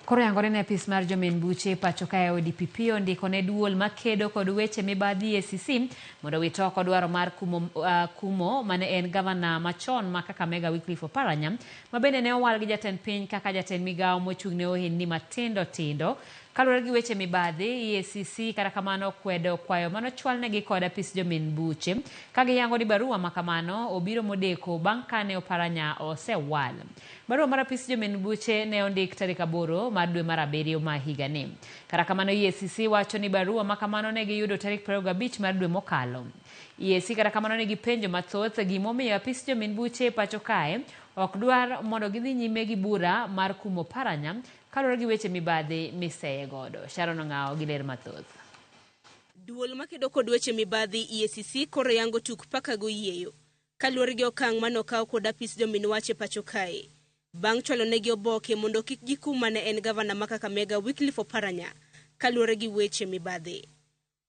Koro yangore ne apis mar jomin buche pacho kae ODPP ondiko ne duol makedo kod weche mibadhi EACC mondo owit oko dwaro mar kumo mane en gavana machon ma Kakamega Wycliffe Oparanya ma bende ne owal gi jatend piny kaka jatend migawo mochung' ne ohelni matindo tindo. Kaluwore gi weche mibadhi, EACC kata kamano okwedo kwayo manochwalnegi kod apis jomin buche ka giyango ni barua ma kamano obiro modeko bang' kane Oparanya osewal. Barua mar apis jomin buche ne ondik tarik 8 mar dwe mar 7 ma higani. Kata kamano EACC wacho ni barua ma kamano ne giyudo tarik 25 mar dwe mokalo. EACC kata kamano nigi penjo mathoth gimomiyo apis jomin buche pacho kae ok dwar mondo gidhi nyime gi bura mar kumo Oparanya kaluwore gi weche mibadhi miseye godo. Sharon Ong'awo gi ler mathoth. Duol makedo kod weche mibadhi EACC koro yango tuk paka goyieyo kaluwore gi okang' manokaw kod apis jomin wach e pacho kae bang' chwalo negi oboke mondo kik gikum mane en gavana ma Kakamega Wycliffe Oparanya kaluwore gi weche mibadhi.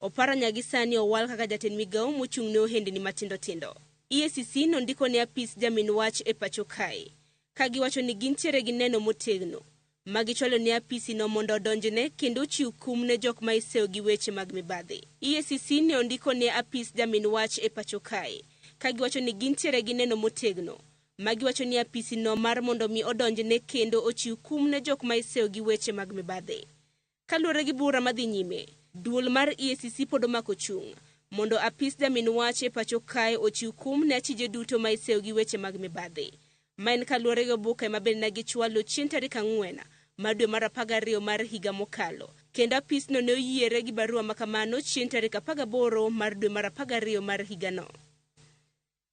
Oparanya gi sani owal kaka jatend migawo mochung' ne ohendni matindo tindo. EACC nondiko ne apis jamin wach e pacho kae ka giwacho ni gintiere gi neno motegno ma gichwalo ne apisi no mondo odonjne kendo ochiw kum ne jok ma iseyo gi weche mag mibadhi. EACC ne ondiko ne apis jamin wach e pacho kae ka giwacho ni gintiere gi neno motegno ma giwacho ni apisi no mar mondo mi odonjne kendo ochiw kum ne jok ma iseyo gi weche mag mibadhi. Kaluwore gi bura madhi nyime, duol mar EACC pod omako chung' mondo apis jamin wach e pacho kae ochiw kum ne achije duto ma iseyo gi weche mag mibadhi. Ma en kaluwore gi oboke ma bende ne gichwalo chieng' tarik 4 mar dwe mar 12 mar higa mokalo. Kendo apisno ne oyiere gi barua ma kamano chieng' tarik 18 mar dwe mar 12 mar higano.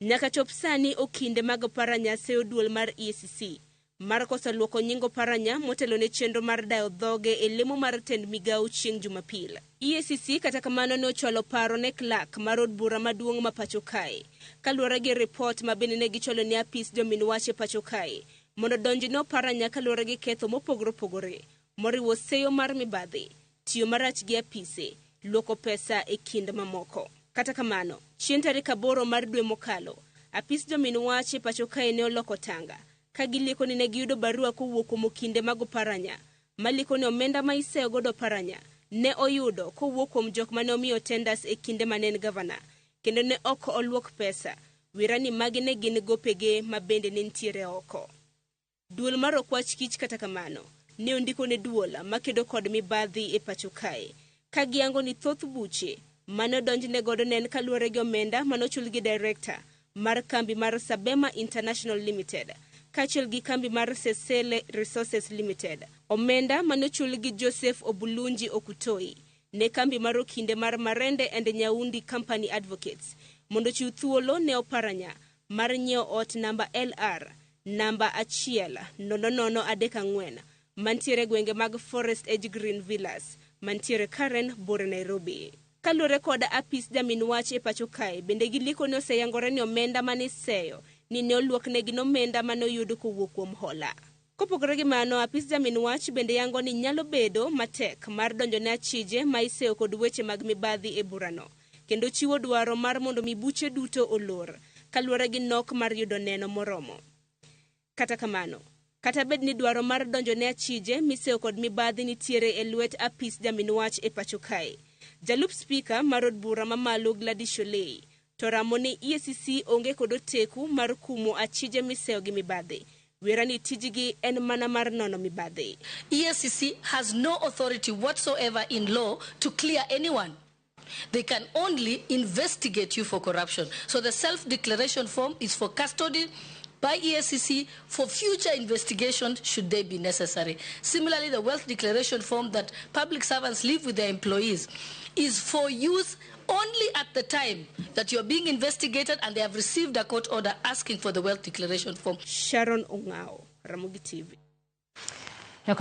Nyaka chop sani okinde mag Oparanya seyo duol mar EACC mar koso luoko nying Oparanya motelo ne chenro mar dayo dhoge e lemo mar tend migawo chieng' Jumapil. EACC kata kamano ne ochwalo paro ne clerk mar od bura maduong' ma pacho kae kaluwore gi ripot ma bende ne gichwalo ne apis jomin wach e pacho kae mondo donjne Oparanya kaluwore gi ketho mopogore opogore moriwo seyo mar mibadhi, tiyo marach gi apise, luoko pesa e kind mamoko. Kata kamano, chieng' tarik 8 mar dwe mokalo, apis jomin wach e pacho kae ne oloko tanga ka gilieko ni ne giyudo barua kowuok kuom okinde mag Oparanya maliko ni omenda ma iseyo godo Oparanya ne oyudo kowuok kuom jok mane omiyo tenders e kinde mane en gavana kendo ne ok oluok pesa wira ni magi ne gin gopege ma bende ne nitiere oko. Duol mar Okwach Kich kata kamano ne ondiko ne duol makedo kod mibadhi e pacho kae ka giyango ni thoth buche mane odonjne godo ne en kaluwore gi omenda manochul gi director mar kambi mar Sabema International Limited kaachiel gi kambi mar Sesele Resources Limited. Omenda manochul gi Joseph Obulunji Okutoi ne kambi mar okinde mar Marende and Nyaundi Company Advocates mondo ochiw thuolo ne Oparanya mar nyiewo ot namba LR namba 10034 mantiere gwenge mag Forest Edge Green Villas mantiere Karen Bore Nairobi. Kaluwore kod apis jamin wach e pacho kae bende giliko ne oseyangore ni omenda mane iseyo ni ne oluoknegi nomenda mane oyud kowuok kuom hola. Kopogore gi mano, apis jamin wach bende yango ni nyalo bedo matek mar donjo ne achije ma iseyo kod weche mag mibadhi e burano kendo chiwo dwaro mar mondo mi buche duto olor kaluwore gi nok mar yudo neno moromo. Kata kamano, kata bed ni dwaro mar donjo ne achije miseyo kod mibadhi nitiere e lwet apis jamin wach e pacho kae, jalup spika mar od bura mamalo Gladys Shollei to ramo ni EACC onge kod oteku mar kumo achije miseyo gi mibadhi. Wera ni tijgi en mana mar nono mibadhi. EACC has no authority whatsoever in law to clear anyone. They can only investigate you for corruption. So the self-declaration form is for custody by EACC for future investigation should they be necessary. Similarly, the wealth declaration form that public servants leave with their employees is for use only at the time that you're being investigated and they have received a court order asking for the wealth declaration form. Sharon Ong'ao, Ramogi TV.